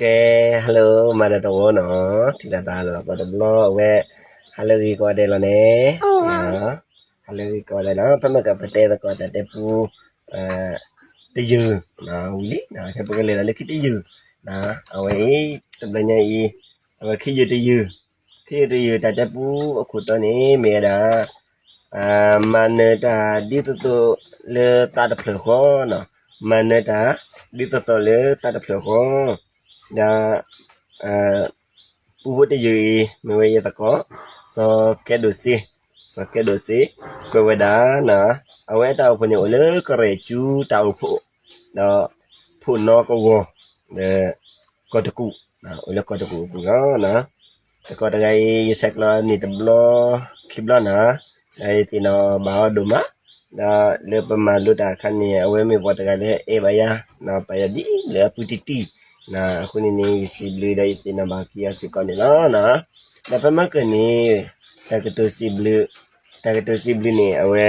ကဲ, hello မၤဒီးတဝီနီၤ, ထံၣ်လိာ်သးလီၤသီတဘျီအဝဲ, ဟါလၢဂ့ၤကိးဂၤဒဲးလီၤန့ၣ်, ဟါလၢဂ့ၤကိးဂၤဒဲးလီၤ, ဖဲမ့ၢ်ကပတဲသကိးတၢ်တဲပူ တယုၢ်, ဝံၤလံ, ဖဲပကလဲၤဒီးလၢခံတယုၢ်, အဝဲအံၤ, တဘျီညါအံၤ, အဝဲခံယုၢ်တယုၢ်, ခံယုၢ်တယုၢ်တၢ်တဲပူအခိၣ်တီန့ၣ် မ့ၢ်ဝဲဒၣ် မၤနၢၤတၢ်ဒ်သိးသိးလၢသးတဖျၢၣ်ဃီနီၤ, မၤနၢၤတၢ်ဒ်သိးသိးလၢသးတဖျၢၣ်ဃီ, ဒီး ပူဖိတယုၢ်အံၤ မ့ၢ်ဝဲယသကိး စီၤကဲဒိၣ်စ့, စီၤကဲဒိၣ်စ့ ကွဲးဝဲဒၣ်နီၤ, အဝဲအတၢ်အိၣ်ဖှိၣ်န့ၣ် အိၣ်လၢကရဲၣ်ကၠူတၢ်အိၣ်ဖှိၣ်, ဒီး ဖိၣ်နီကဝီၤ ဒီး ကီၢ်တကူၣ်, အိၣ်လၢကီၢ်တကူၣ်အပူၤလီၤ. သကိးတဂၤအံၤ ယဆဲးကျိးန့ၢ်တဘျီ ခံဘျီနီၤ, ဒီးယသ့ၣ်နီၣ်ဘၣ်အီၤဒိၣ်မး, ဒီးလၢပမၤလိတၢ်အခါန့ၣ် အဝဲမ့ၢ်ပှၤတဂၤလၢအဲၣ်ဘၣ်ယၤ, ပာ်ယၤဒ်လၢအပူၤတံၢ်တံၢ်, အဃိန့ၣ်န့ၣ် ယစံးဘျုးဒီးယသ့ၣ်နီၣ်ဘၣ်က့ၤအီၤစ့ၢ်ကီးန့ၣ်လီၤ. ဒီးဖဲမ့ၢ်ကန့ၣ် တၢ်ကတိၤစံးဘျုး, တၢ်ကတိၤစံးဘျုးန့ၣ် အဝဲ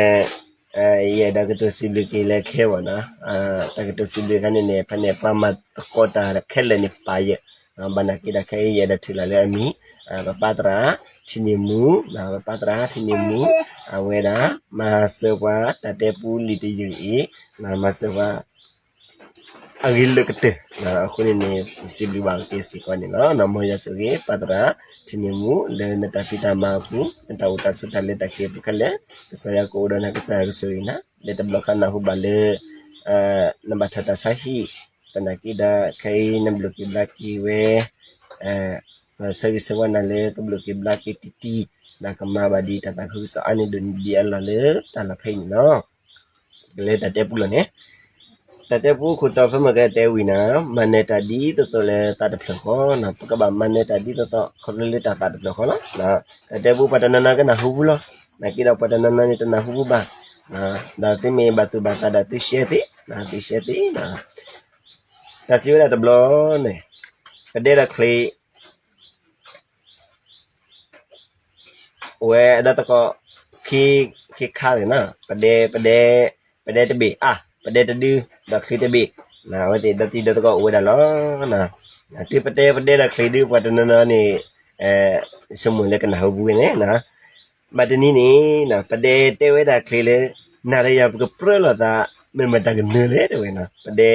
ယအဲၣ်ဒိးကတိၤစံးဘျုးက့ၤလၢခဲအံၤနီၤ, တၢ်ကတိၤစံးဘျုးအခါန့ၣ်န့ၣ် ဖဲန့ၣ် ပှၤမၤသကိးတၢ်ခဲလၢာ်န့ၣ်ပာ်ယဲ, ဘၣ်နာ်က့ဒီးခဲအံၤယအဲၣ်ဒိးထုးလီၤလၢအမံၤ, ပပၢ်သရၣ် ထံနံၤမူ, ပပၢ်သရၣ် ထံနံၤမူ, အဝဲဒၣ် မၤစၢၤပှၤတၢ်တဲပူလံာ်တယုၢ်အံၤ, မၤစၢၤပှၤ အဂ့ၤလၢကတၢၢ်, အဃိန့ၣ်န့ၣ် စံးဘျုးဘၣ်က့ၤစ့ၢ်ကီးန့ၣ်လီၤ. မ်ယွၤဆိၣ်ဂ့ၤ ပၢ်သရၣ် ထံနံၤမူ လၢနတၢ်ဖံးတၢ်မၤအပူၤ, နတၢ်အိၣ်တၢ်ဆိးတၢ်လဲၤတၢ်က့ၤအပူၤခဲလၢာ်, ကစၢ်ယွၤကအိၣ်ဒီးနၤ ကစၢ်ယွၤကဆိၣ်ဂ့ၤနၤ, လၢတဘျီခါနၢ်ဟူဘၣ်လၢ နဘၣ်ထီၣ်တၢ်ဆါဟံၣ်, သနာ်က့ဒီးခဲအံၤနဘျုးက့ၤဘျါက့ၤဝဲ ပဆၢဂ့ၤဆၢဝါနၤလၢကဘျုးက့ၤဘျါက့ၤတံၢ်တံၢ်, ဒီးကမၤဘၣ်ဒ်တၢ်သးခုကစီၣ်အါန့ၢ်ဒိၣ်န့ၢ်ဒံးအလီၢ်လၢတၢ်လီၢ်ဖဲအံၤန့ၣ်လီၤ. ကလဲၤတၢ်တဲပူလီၤန့ၣ်, တၢ်တဲပူခိၣ်တီဖဲမ့ၢ်ကတဲဝံၤနၤ, မၤနၢၤတၢ်ဒ်သိးသိးလၢသးတဖျၢၣ်ဃီ, ပကဘၣ်မၤနၢၤတၢ်ဒ်သိးသိး ခီဖျိလၢတၢ်သးတဖျၢၣ်ဃီလီၤ. တၢ်တဲပူပှၤတနီၤနီၤကနၢ်ဟူပူၤလီၤ, နာ်က့ဒီးပှၤတနီၤနီၤန့ၣ်တနၢ်ဟူပူၤဘၣ်, ဒီးသုမ့ၢ်ဘၣ်သူၣ်ဘၣ်သးဒီးသုရှဲသ့, သုရှဲသ့, တၢ်စံးဝဲဒၣ်တဘျီန့ၣ်, ပဒဲဒီးချံး အိၣ်ဝဲဒီးသကိး ခံခါန့ၣ်နီၤ, ပဒဲ, ပဒဲ, ပဒဲတဘ့ၣ်အါ, ပဒဲတဒု ဒီးချံးတဘ့ၣ်, အဝဲသ့ၣ်ဒီးသံဒီးသကိးအိၣ်ဝဲဒၣ်လီၤ. တုၤပတဲပဒဲဒီးချံးဒု ပှၤတနီၤနီၤန့ၣ် ဆိကမိၣ်လၢကနၢ်ဟူပူၤဝဲန့ၣ်, ဘၣ်တနံၤန့ၣ် ပဒဲတဲဝဲဒၣ်ချံးလၢ နၤဒီးယၤပကပြၢလိာ်သး မ့ၢ်မတၤကနၢၤလဲၣ်တဲဝဲနီၤ, ပဒဲ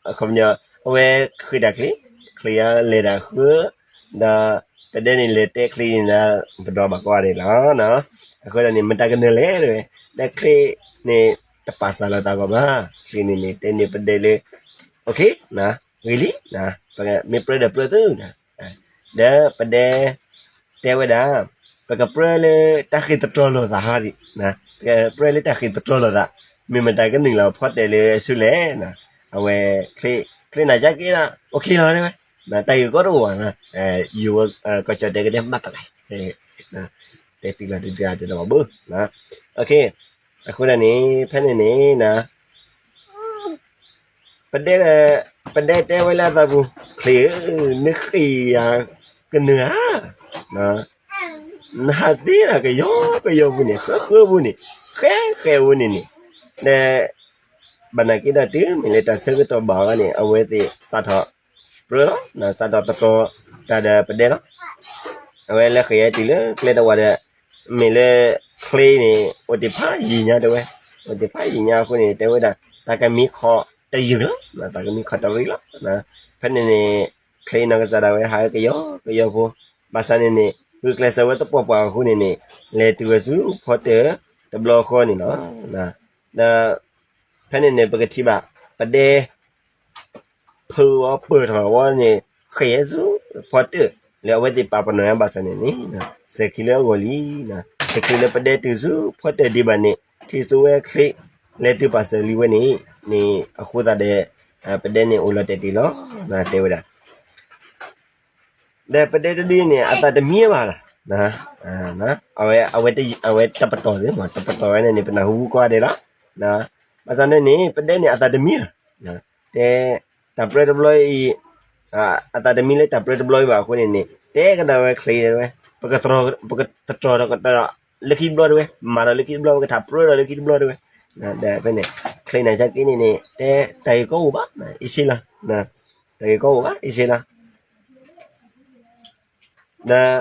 အခီပညီ အဝဲဃ့တၢ်ချံး, ချံးအလဲၤတၢ်ဃု ဒီး ပဒဲန့ၣ်လဲၤတဲချံးန့ၣ် ပဒိးဘၣ်ကိးဂၤဒဲးလီၤ. အဃိဒီးန့ၣ် မတၤကနၢၤလဲၣ်တဲဝဲ, ဒီးချံးန့ၣ် တပာ်စၢၤလိာ်သးဂီၢ်ဘၣ်, ချံးန့ၣ်န့ၣ် တဲန့ၢ်ပဒဲလၢ ဂ့ၤလံ, မ့ၢ်ပြၢဒီးပြၢသု, ဒီးပဒဲ တဲဝဲဒၣ် ပကပြၢလၢတၢ်ဃ့ၢ်သတြီၤလိာ်သးဟီဒံး, ပကပြၢလၢတၢ်ဃ့ၢ်သတြီၤလိာ်သး, မ့ၢ်မတၤကနုာ်လီၤဖီတၢၣ်လၢအဆူလဲၣ်, အဝဲ ချံးနၤကက့ဒီး အိၣ်ခ့လီၤတဲဝဲ, တၢ်ဂ့ၢ်ကီတအိၣ်ဘၣ်, ယိၤဝဲ ကီၢ်ကၠီၣ်တဲာ်ကဒဲးမၤတၢ်လဲၣ်, တဲတံၢ်လီၤတံၢ်တၢ်တဲလီၤဘၣ်ဘၣ်, အဃိဒၣ်န့ၣ် ဖဲန့ၣ်န့ၣ် ပဒဲ, ပဒဲတဲဝဲလၢအသးပူၤ, ချံးဧၢ, နဃ့ၢ်ယၤကနၢၤဧါ, နဟးသ့ဒၣ်ကယီကယီပူၤန့ၣ် ဃၢဃၢပူၤန့ၣ်, ဃဲဃဲပူၤန့ၣ်န့ၣ်, ဒီး ဘၣ်နာ်က့ဒီးတုၤမ့ၢ်လၢတၢ်ဆၢကတီၢ်ဘၣ်အဂီၢ်န့ၣ် အဝဲသ့ၣ်စးထီၣ်ပြၢလီၤ, စးထီၣ်သတြီၤတၢ်ဒီးပဒဲလီၤ. အဝဲလဲၤဃ့ၢ်ယၤတုၤလၢကျဲတဝာ်ဒီး မ့ၢ်လၢချံးန့ၣ် အိၣ်တ့ၢ်ဖးယံာ်ညါတဲဝဲ, အိၣ်တ့ၢ်ဖးယံာ်ညါအဃိန့ၣ် တဲဝဲဒၣ် တၢ်ကမံခီၣ်တယုၢ်လီၤ, တၢ်ကမံခီၣ်တရံးလီၤ. ဖဲန့ၣ်န့ၣ် ချံးနီၢ်ကစၢ်ဒၣ်ဝဲဟးကယီကယီဖိ, ဘၣ်ဆၣ်န့ၣ်န့ၣ် ဂုာ်ကျဲးစၢးဝဲသပှၢ်ပှၢ်အဃိန့ၣ်န့ၣ် လဲၤတုၤဝဲဆူဖီတၢၣ်တဘျီဃီန့ၣ်လီၤ. ဒီး ဖဲန့ၣ်န့ၣ် ပကထံၣ်ဘၣ် ပဒဲ ဖုးအီၤပၢၢ်ထီၣ်ဝဲန့ၣ် ဃ့ၢ်ဆူဖီတၢၣ် လၢအဝဲသ့ၣ်ပာ်ပနီၣ်ဘၣ်ဆၣ်န့ၣ်န့ၣ် စဲၤခံလၢအဂီၢ်လံ. တချုးလၢပဒဲတုၤဆူဖီတၢၣ်ဒံးဘၣ်န့ၣ် ထံၣ်စိဝဲချံး လဲၤတုၤပာ်စၢၤလံဝဲန့ၣ်န့ၣ် အဃိသတးဒီး ပဒဲန့ၣ်အိၣ်လီၤတဲာ်တ့ၢ်လီၤ တဲဝဲဒၣ် ဒီးပဒဲတဒုန့ၣ် အသးတမံဘၣ်လီၤ. အဝဲ အဝဲတပတီၢ်သ့ၣ်မး တပတီၢ်ဝဲန့ၣ်န့ၣ် ပနၢ်ဟူကိးဂၤဒဲးလီၤ. ဘၣ်ဆၣ်န့ၣ်န့ၣ် ပဒဲန့ၣ် အသးတမံဘၣ်. တဲ တၢ်ပြၢတဘျီအံၤ အသးတမံလၢတၢ်ပြၢတဘျီအံၤဘၣ်အဃိန့ၣ်န့ၣ် တဲကဒါဝဲချံးဝဲ ပကတြီၤထီၣ်ကတၢၢ်လၢခံတဘျီတဲဝဲ မၤထီၣ်လၢခံတဘျီ ပကထးပြၢထီၣ်လၢခံတဘျီတဲဝဲ. ဒီးဖဲန့ၣ် ချံးနၤက့န့ၣ်န့ၣ် တဲတၢ်ဂ့ၢ်ကီအိၣ်ဘၣ် အ့ၣ်စ့လီၤ. တၢ်ဂ့ၢ်ကီအိၣ်ဘၣ် အ့ၣ်စ့လီၤ. ဒီး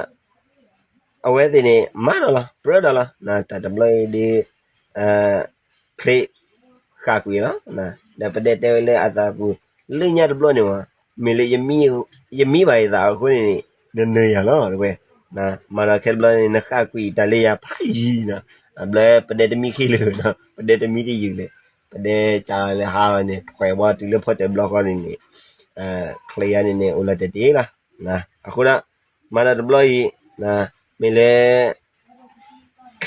အဝဲသ့ၣ်န့ၣ် မၤဒီးလီၤ ပြၢဒီးလီၤ တၢ်တဘျီအံၤဒီး ချ့ဃၣ်ကွံာ်လီၤ. ဒီးပဒဲတဲဝဲလၢအသးပူၤ လၢညါတဘျီန့ၣ်မး မ့ၢ်လၢ ယမံဘၣ်ယသးအဃိန့ၣ်န့ၣ် နနၢၤယၤလီၤ တဲဝဲ. မၤဒီးခဲတဘျီန့ၣ် နဃၣ်ကွံာ်တၢ်လၢယၤဖးယံၤနီၤ, အဘျီပဒဲတမံခ့လၢာ်နီၤ, ပဒဲတမံတယုၢ်လၢာ်, ပဒဲကးလၢဟါန့ၣ် ခွဲးဝဲတုၤလၢဖီတၢၣ်ဘျီဃီန့ၣ်န့ၣ် ချ့ယါန့ၣ်န့ၣ် အိၣ်လီၤတဲာ်တ့ၢ်လီၤ. အဃိဒီး မၤဒီးတဘျီအံၤ မ့ၢ်လၢ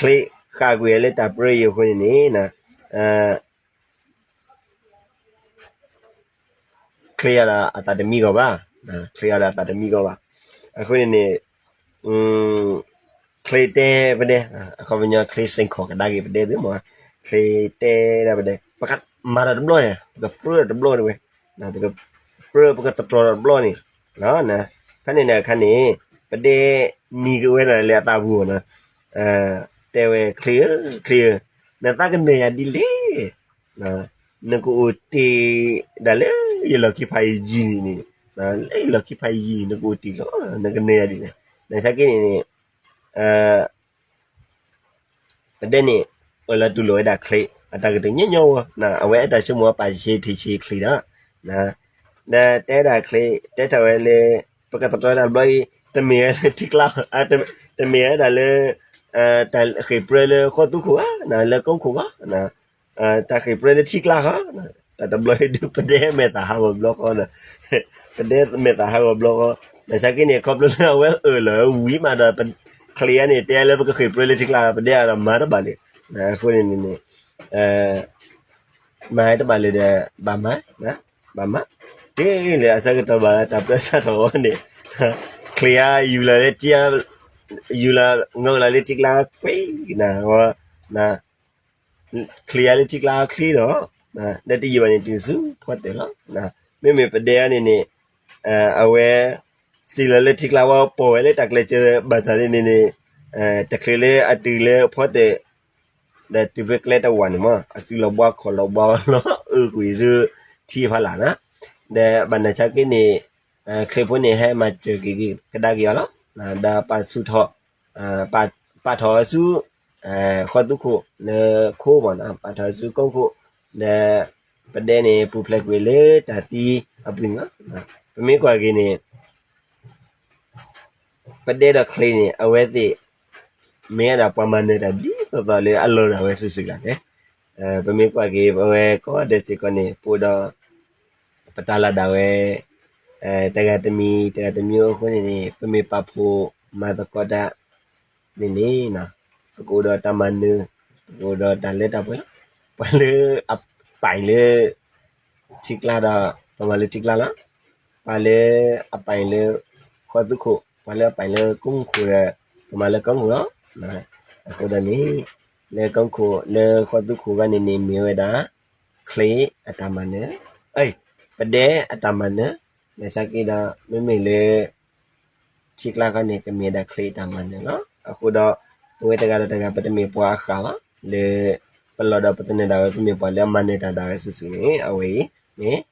ချ့ဃၣ်ကွံာ်လၢတၢ်ပြၢအံၤအဃိန့ၣ်န့ၣ် ချ့အံၤဒီးအသးတမံဂီၢ်ဘၣ်, ချ့အံၤဒီးအသးတမံဂီၢ်ဘၣ်. အဃိန့ၣ်န့ၣ် ချ့တဲပဒဲ အခီပညီချ့စ့ၢ်ကီးကဒါက့ၤပဒဲသုမး, ချ့တဲဒၣ်ပဒဲ ပကမၤဒီးတဘျီန့ၣ် ပကပြၢဒီးတဘျီန့ၣ်ဝဲ, ပကပြၢ ပကသတြီၤဒီးတဘျီန့ၣ် ဖဲန့ၣ်န့ၣ်အခါန့ၣ် ပဒဲနံၤက့ၤဝဲဒၣ်လၢအသးပူၤနီၤ, တဲဝဲ ချ့ဧၢ ချ့ဧၢ, နသးကနၢၤယၤဒ်လဲၣ်, နကအိၣ်တ့ၢ်ဒၣ်လၢယလီၢ်ခံဖးယံၤန့ၣ်, လၢယလီၢ်ခံဖးယံၤ နကအိၣ်တ့ၢ်လီၤ နကနၢၤယၤဒ်လဲၣ်, နဆါက့န့ၣ်န့ၣ် ပဒဲန့ၣ် အိၣ်လၢတူၢ်လိာ်ဝဲဒၣ်ချ့ အတၢ်ကတိၤညီညီဝဲ, အဝဲအတၢ်ဆိကမိၣ်အပာ်ဆံးထံဆံးချ့ဒီး ဒီးတဲဒၣ်ချ့ တဲထီၣ်ဝဲလၢ ပကသတြီၤတၢ်တဘျီအံၤ တမ့ၢ်ဝဲလၢထံကျါ, တမ့ၢ်ဝဲဒၣ်လၢ တၢ်ဃ့ၢ်ပြၢလၢဃီသူခိၣ်ဘၣ်, လၢကိခိၣ်ဘၣ်, တၢ်ဃ့ၢ်ပြၢလၢထံကျါဃီ, တၢ်တဘျီအံၤဒုး ပဒဲမဲာ်သၣ်ဟးဂီၤဘျီဃီ, ပဒဲမဲာ်သၣ်ဟးဂီၤဘျီဃီ, နဆါက့န့ၣ် ခီဖျိလၢအဝဲအၢၣ်လီၤဝံၤမးဒီး ချ့ယါန့ၣ် တဲလၢပကဃ့ၢ်ပြၢလၢထံကျါ ပဒဲအံၤဒီးမၤတဘၣ်လၢၤ, အဃိန့ၣ်န့ၣ် မၤတဘၣ်လၢၤဒီး ဘၣ်မၤ, ဘၣ်မၤ, တ့ၢ်လၢအဆၢကတီၢ်ဘၣ်တၢ်ပၢဆှၢထီၣ်အီၤန့ၣ်, ချ့ယါ ယူၤလီၤလၢထံ, ယူၤလီၤ ငီၢ်လီၤလၢထံကျါကွံာ်နၤ, ချ့ယါလၢထံကျါချ့ဒီး ဒီးတယံာ်ဘၣ်န့ၣ် တုၤဆူဖီတၢၣ်လီၤ. မ့မ့ၢ်ပဒဲအံၤန့ၣ်န့ၣ် အဝဲ စံၣ်လီၤလၢထံကျါဝဲ ပိာ်ဝဲလၢတၢ်ကျဲးစၢးဘၣ်ဆၣ်န့ၣ်န့ၣ် တချုးလၢအတုၤလၢဖီတၢၣ် ဒီးတုၤဖဲကျဲတဝာ်န့ၣ်မး အစုလီၤဘှါခီၣ်လီၤဘှါလီၤအုးကွံာ်ဆူထံဖးလၢ်နီၤ, ဒီးဘၣ်နဆါက့န့ၣ် ချ့ဖိန့ၣ် ဟဲမၤစၢၤက့ၤကဒါက့ၤအီၤလီၤ. ဒီးပာ်ဆူၣ်ထီၣ် ပာ်ထီၣ်အီၤဆူ ဃီသူခိၣ်လၢခိမးနီၤ, ပာ်ထီၣ်အီၤဆူကိခိၣ်, ဒီးပဒဲန့ၣ် ပူၤဖျဲးကွံာ်လၢတၢ်သံအပူၤန့ၣ်လီၤ. ပမ့ၢ်ကွၢ်က့ၤန့ၣ် ပဒဲဒီးချ့န့ၣ် အဝဲသ့ၣ် မ့ၢ်ဝဲဒၣ်ပှၤမၤနၢၤတၢ်ဒ်သိးသိးလၢအလီၢ်ဒၣ်ဝဲစုာ်စုာ်လီၤန့ၣ်, ပမ့ၢ်ကွၢ်က့ၤ ပဝဲကိးဂၤဒဲးစ့ၢ်ကီးန့ၣ် ပအိၣ်ဒီး ပတၢ်လၢ်ဒၣ်ဝဲ တဂၤတမံၤ တဂၤတမံၤအဃိန့ၣ်န့ၣ် ပမ့ၢ်ပာ်ဖှိၣ်မၤသကိးတၢ်န့ၣ်န့ၣ် ပကအိၣ်ဒီးတၢ်မၤနၢၤ, ပကအိၣ်ဒီးတၢ်လၢတၢ်ပှဲၤလီၤ. ပှၤလၢအပာ်လၢ ထံကျါဒီး ပမၤလၢထံကျါလီၤ. ပှၤလၢအပာ်လၢ ဃီသူခိၣ်, ပှၤလၢအပာ်လၢကိခိၣ်ဒီး ပမၤလၢကိခိၣ်လီၤ. အဃိဒီးန့ၣ် လၢကိခိၣ် လၢဃီသူခိၣ်ဂၤန့ၣ်န့ၣ် မ့ၢ်ဝဲဒၣ် ချ့အတၢ်မၤနၢၤ, ပဒဲအတၢ်မၤနၢၤ, နဆါက့ဒီး မ့မ့ၢ်လၢ ထံကျါခီန့ၣ် ကမ့ၢ်ဒၣ်ချ့အတၢ်မၤနၢၤလီၤ. အဃိဒီး ပဝဲတဂၤဒီးတဂၤ ပတမ့ၢ်ပှၤအဃၣ်ဘၣ်, လၢ ပလီၢ်ဒီးပသနၢၣ်ဒၣ်ဝဲ ပမ့ၢ်ပှၤလၢအမၤနၢၤတၢ်ဒၣ်ဝဲစုာ်စုာ်န့ၣ် အဝဲအံၤ မ့ၢ်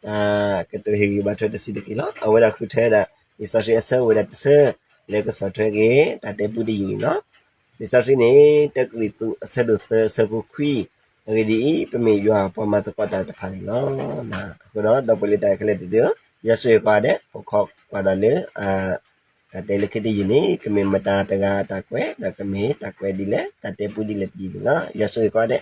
တၢ်ကတိၤဟ့ၣ်ဂံၢ်ဘါထွဲတဆံးတက့ၢ်လီၤ. အဝဲဒၣ်ဃုထၢဒၣ် လံာ်စီဆှံအဆၢအိၣ်ဝဲဒၣ်တဆၢ လၢကဆီၣ်ထွဲက့ၤ တၢ်တဲပူတယုၢ်အံၤလီၤ. လံာ်စီဆှံန့ၣ် တၢကရံၣ်သူး အဆၢဒိၣ်သၢ အဆၢဖိခွံ, အဂ့ၢ်ဒ်အံၤ, ပမ့ၢ်ယွၤအပှၤမၤသကိးတၢ်တဖၣ်န့ၣ်လီၤ. အဃိဒီး ဒီပုၢ်ဝဲၢ်လၢတၢ်ခဲလၢာ်သ့ၣ်ဧၢ, ယွၤဆိၣ်ဂ့ၤကိးဂၤဒဲး, အိၣ်ခိးကွၢ်ဒီးလၢ တၢ်တဲလၢခံတယုၢ်န့ၣ် ကမ့ၢ်မတၤတဂၤတၢ်ကွဲး, ဒီးကမ့ၢ်တၢ်ကွဲးဒ်လဲၣ်, တၢ်တဲပူဒ်လဲၣ်တယုၢ်န့ၣ်လီၤ. ယွၤဆိၣ်ဂ့ၤကိးဂၤဒဲး.